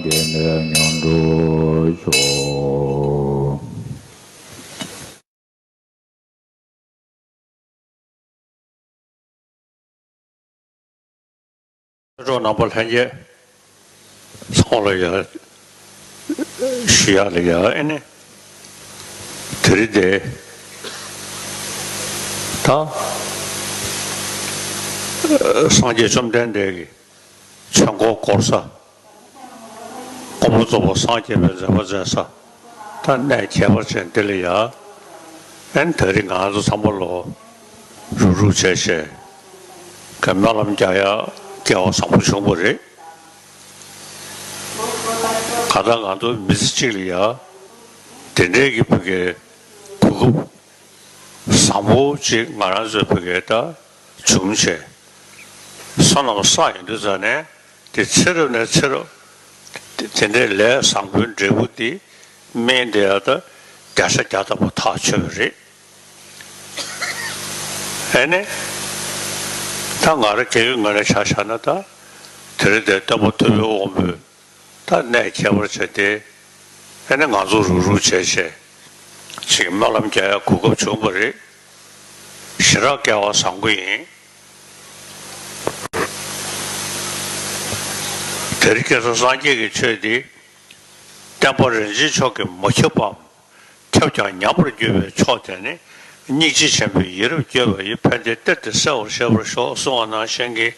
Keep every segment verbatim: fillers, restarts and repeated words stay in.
འགལ་མེད་མྱུར་འགྲུབ་ཤོག། ཆོས་གྲོགས་རྣམ་པ་ལྷན་རྒྱས་ཚང་མ་ལ་ཡ་ཞུ་ཡག་ལ་ཡ་ཨེ་ནི་དེ་རིང་དེ་ད་སངས་རྒྱས་བཅོམ་ལྡན་འདས་ཀྱི་ཆོས་འཁོར་བསྐོར་ས། མགོན་པོ་རྫོགས་པ་སངས་རྒྱས་པའི་མཛད་པ་མཛད་ས་ད་གནས་ཁྱད་པར་ཅན་འདི་ལ་ཡ། ཨན་ད་རེས་ང་ཚོ་ཚང་མ་ལོ་རུག་རུག་བྱས་བྱས་ཀྱི་སྨོན་ལམ་རྒྱག་ཡ་སྐལ་བ་བཟང་པོ་བྱུང་བ་རེད། གང་ལྟར་ང་ཚོ་མི་ཚེ་གཅིག་ལ་ཡ་དེ་འདྲའི་གི་བུ་གའི་གོ་སྐབས་བཟང་པོ་ཅིག་ང་རང་ཚོའི་བུ་གའི་ད་བྱུང་བྱས་བསོད་ནམས་བསགས་ཡོང་དུས་ཙང་ནས། དེ་ཚེ་རབས་ནས་ཚེ་རབས་དེ་དེ་འདྲའི་ལས་བཟང་པོའི་འབྲས་བུ་དེ་སྨིན་བསྡད་ཡག་ད་བརྒྱ་ཆ་བརྒྱ་ཐམ་པ་ཐག་ཆོད་པ་རེད། ཨེ་ནས་ད་ང་རང་རྒན་ཡོལ་ངོས་ནས་ཆ་བཞག་ན་ད་དེ་རིང་འདིར་སྟོན་པ་ཐུབ་པའི་དབང་པོས་ད་གནས་ཁྱད་པར་ཅན་དེ་ཨེ་ནས་ང་ཚོ་རུག་རུག་བྱས་བྱས་ཅིག་སྨོན་ལམ་རྒྱག་ཡག་གོ་སྐབས་བྱུང་བ་རེད། ཞེ་དྲག་སྐལ་བ་བཟང་པོ་ཡིན། དེ་རིང་ཁ་སང་སངས་རྒྱས་ཀྱི་ཆོས་འདི་བསྟན་པ་རིན་ཆེན་མཆོག་གིས་མ་ཁྱབ་པའམ། ཁྱབ་ཀྱང་ཉམས་པར་འགྱུར་བའི་ཕྱོགས་དེ་ནི་སྙིང་རྗེ་ཆེན་པོས་ཡིད་རབ་བསྐྱོད་པ་ཡི་ཕན་བདེའི་གཏེར་དེ་གསལ་བར་ཤེས་པར་ཤོག་གསུངས་པ་ནང་བཞིན་གྱི་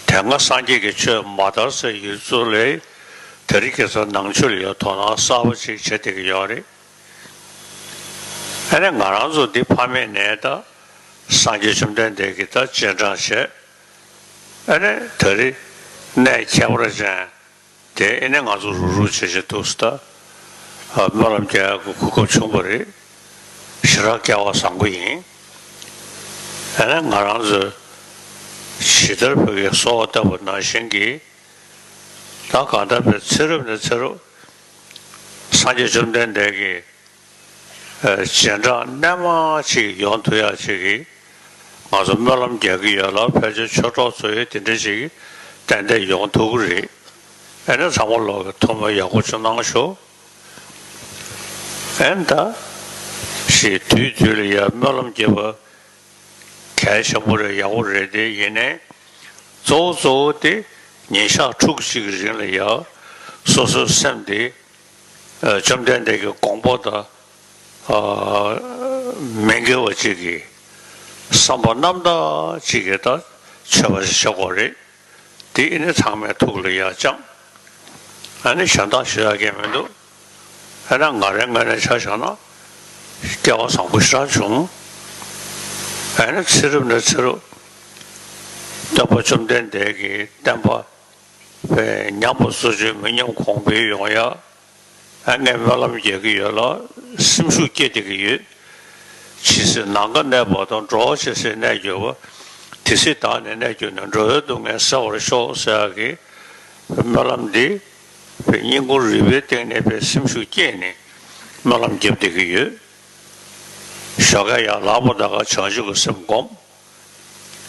དེ་སྔ་སངས་རྒྱས་ཀྱི་ཆོས་མ་དར་སའི་ཡུལ་ཚོ་ལས་དེ་རིང་ཁ་སང་ནང་ཆོས་ལ་ཡང་དོ་སྣང་གསར་པ་ཅིག་བྱེད་བསྡད་ཀྱི་ཡོད་རེད། ཨ་ནི་ང་རང་ཚོ་འདི་ཕ་མེས་ནས་ད་སངས་རྒྱས་བཅོམ་ལྡན་འདས་ཀྱི་ད་སྤྱན་དྲངས་བྱས། ཨ་ནི་ད་རེས་གནས་ཁྱད་པར་ཅན་དེ་ཨ་ནི་ང་ཚོ་རུག་རུག་བྱེད་བྱེད་འདུག་སེ་ད་སྨོན་ལམ་རྒྱག་ཡག་གི་གོ་སྐབས་བྱུང་བ་རེད། ཞེ་དྲག་སྐལ་བ་བཟང་པོ་ཡིན། ཨ་ནི་ང་རང་ཚོས་ཇི་ལྟར་བོད་ཀྱི་གསོལ་བ་བཏབ་པ་ནང་བཞིན་གྱི་ད་གང་ལྟར་བའི་ཚེ་རབས་ནས་ཚེ་རབས་སངས་རྒྱས་བཅོམ་ལྡན་འདས་ཀྱི་སྤྱན་དྲངས་རྣལ་མ་ཅིག་ཡོང་ཐུབ་ཡག་ཅིག་གི་ང་ཚོ་སྨོན་ལམ་རྒྱག་གི་ཡོད་ལ། ཕལ་ཆེར་ཆོས་གྲོགས་ཚོ་ཡི་དེ་འདྲ་ཅིག་ཏན་ཏན་ཡོང་ཐུབ་ཀྱི་རེད། ཨ་ནི་ཚང་མ་ལོག་གི་ཐུགས་སྨོན་ཡག་པོ་ཅིག་གནང་ཤོག་ཨ་ནི་ད་ཞེས་དུས་དུས་ལ་ཡ་སྨོན་ལམ་རྒྱབ་པ་གལ་ཆེན་པོ་རེད། ཡག་པོ་རེད། དེ་ཡིན་ནའི་གཙོ་བོ་གཙོ་བོ་དེ་ཉིན་ཞག་ཕྲུགས་གཅིག་གི་རིང་ལ་ཡ་སོ་སོའི་སེམས་དེ་བཅོམ་ལྡན་འདས་ཀྱི་དགོངས་པ་དང་མི་འགལ་བ་ཅིག་གི་བསམ་པ་རྣམ་དག་ཅིག་གི་ད་མཆོད་པ་ཞིག་བྱེད་དགོས་རེད། དེ་ཨ་ནི་ཚང་མའི་ཐུགས་ལ་ཡ་བཅངས། ཨ་ནི་གཞན་དག་ཞུ་ཡག་གང་ཡང་མི་འདུག་ཨ་ནི་ང་རའི་ངོས་ནས་ཆ་བཞག་ན་སྐལ་བ་བཟང་པོ་ཞེ་དྲག་བྱུང་། ཨ་ནི་ཚེ་རབས་ནས་ཚེ་རབས་སྟོན་པ་བཅོམ་ལྡན་འདས་ཀྱི་བསྟན་པ་པའི་ཉམས་པ་སོར་ཆུད་མི་ཉམས་གོང་འཕེལ་ཡོང་ཡ། ཨ་ངས་སྨོན་ལམ་རྒྱག་གི་ཡོད་ལ་སེམས་ཤུགས་སྐྱེད་བསྡད་ཀྱི་ཡོད། ཇི་སྲིད་ནམ་མཁའ་གནས་པ་དང་། འགྲོ་བ་ཇི་སྲིད་གནས་གྱུར་པ། དེ་སྲིད་བདག་ནི་གནས་གྱུར་ནས། འགྲོ་བའི་སྡུག་བསྔལ་སེལ་བར་ཤོག་ཟེར་ཡག་གི་སྨོན་ལམ་འདི་བའི་སྙིང་ཁུང་རུས་པའི་གཏིང་ནས་བའི་སེམས་ཤུགས་སྐྱེད་ནས་སྨོན་ལམ་རྒྱབ་བསྡད་ཀྱི་ཡོད། ཞོགས་ཀས་ཡར་ལངས་པ་དང་ག་བྱང་ཆུབ་ཀྱི་སེམས་བསྒོམ།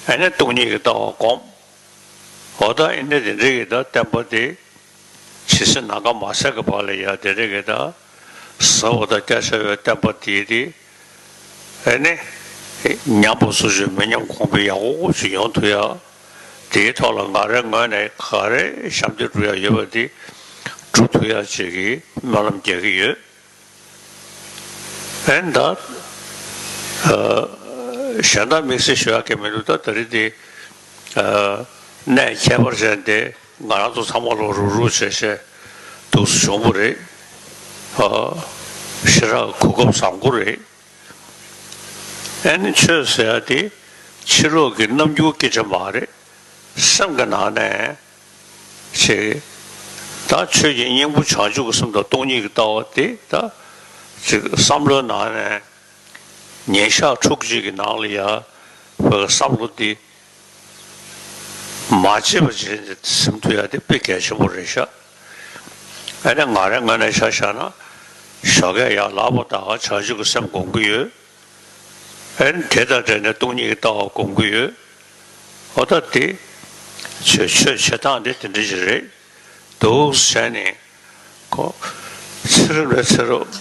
ཨ་ནི་སྟོང་ཉིད་ཀྱི་ལྟ་བ་བསྒོམ། འོ་ད་ཨ་ནི་དེ་འདྲའི་གི་ད་བསྟན་པ་དེ་ཇི་སྲིད་ནམ་མཁའ་མ་ཟད་ཀྱི་བར་ལ་ཡ་དེ་འདྲའི་གི་ད་ཟབ་པ་དང་རྒྱ་ཆེ་བའི་བསྟན་པ་དེ་དེ་ཨ་ནི་ཉམས་པ་སོར་ཆུད་མི་ཉམས་གོང་འཕེལ་ཡག་པོ་ཞིག་ཡོང་ཐུབ་ཡ། དེའི་ཐོག་ལ་ང་རའི་ངོས་ནས་ག་རེ་ཞབས་འདེགས་སྒྲུབ་ཡ་ཡོད་པ་དེ་སྒྲུབ་ཐུབ་ཡ་ཅིག་གི་སྨོན་ལམ་རྒྱག་གི་ཡོད། ཨེ་ད། ཨ། གཞན་དག་དམིགས་བསལ་ཞུ་ཡག་གི་མི་འདུག་ད་ད་རེས་དེ། ཨ། གནས་ཁྱད་པར་ཅན་དེ་ང་རང་ཚོ་ཚང་མ་ལོ་རུག་རུག་བྱས་བྱས་འདུག་སེ་བྱུང་བ་རེད། ཨ། ཞེ་དྲག་གོ་སྐབས་བཟང་པོ་རེད། ཨེ་ནི་ཆོས་ཟེར་ཡག་དེ་ཕྱི་ལོགས་ཀྱི་རྣམ་འགྱུར་སྐད་ཆ་མ་རེད། སེམས་ཀྱི་ནང་ནས་ཅིག་ད་ཆོས་ཀྱི་སྙིང་པོ་བྱང་ཆུབ་ཀྱི་སེམས་དང་སྟོང་ཉིད་ཀྱི་ལྟ་བ་དེ་ད་ཅིག་བསམ་བློའི་ནང་ནས་ཉིན་ཞག་ཕྲུགས་གཅིག་གི་ནང་ལ་ཡ་བསམ་བློ་དེ་མ་བརྗེད་པ་བྱས་ནས་ཟིན་ཐུབ་ཡ་དེ་དཔེ་གལ་ཆེན་པོ་རེད་ཤག་ཨ་ནི་ང་རའི་ངོས་ནས་ཆ་བཞག་ན་ཞོགས་ཀས་ཡར་ལངས་པ་དང་བྱང་ཆུབ་ཀྱི་སེམས་སྒོམ་གྱི་ཡོད། ཨེ་དེ་དང་འབྲེལ་ནས་སྟོང་ཉིད་ཀྱི་ལྟ་བ་སྒོམ་གྱི་ཡོད། འོ་ད་དེ་ཆོས་ཆོས་བྱེད་སྟངས་དེ་དེ་འདྲ་ཞིག་རེད། འདུག་ཟེར་ནས་ཁོ་ཚེ་རབས་ནས་ཚེ་རབས་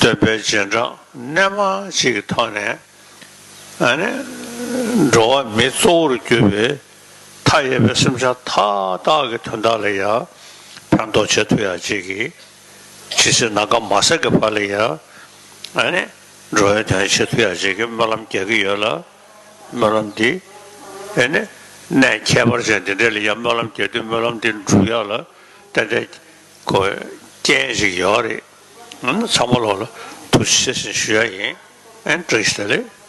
སྟོན་པའི་རྗེས་འབྲང་རྣལ་མ་ཅིག་གི་ཐོག་ནས། ཨ་ནི་འགྲོ་བ་མི་གཙོ་བོར་གྱུར་པའི་མཐའ་ཡས་པའི་སེམས་ཅན་མཐའ་དག་གི་དོན་དག་ལ་ཡང་ཕན་ཐོགས་བྱེད་ཐུབ་ཡག་ཅིག་གི། ཇི་སྲིད་ནམ་མཁའ་མ་ཟད་ཀྱི་བར་ལ་ཡང་ཨ་ནི་འགྲོ་བའི་དོན་བྱེད་ཐུབ་ཡག་ཅིག་གི་སྨོན་ལམ་རྒྱག་གི་ཡོད་ལ། སྨོན་ལམ་འདི་ཨ་ནི་གནས་ཁྱད་པར་ཅན་འདི་འདྲ་ལ་ཡང་སྨོན་ལམ་རྒྱག་དུས་སྨོན་ལམ་འདི་འགྲུབ་ཡག་ལ་ཏན་ཏན་གོ་རྐྱེན་ཞིག་ཡོད་རེད། ཨ་ནི་ཚང་མ་ལོག་ལ་ཐུགས་རྗེ་ཆེ་ཞུ་ཡག་ཡིན། ཨ་ནི་བཀྲ་ཤིས་བདེ་ལེགས།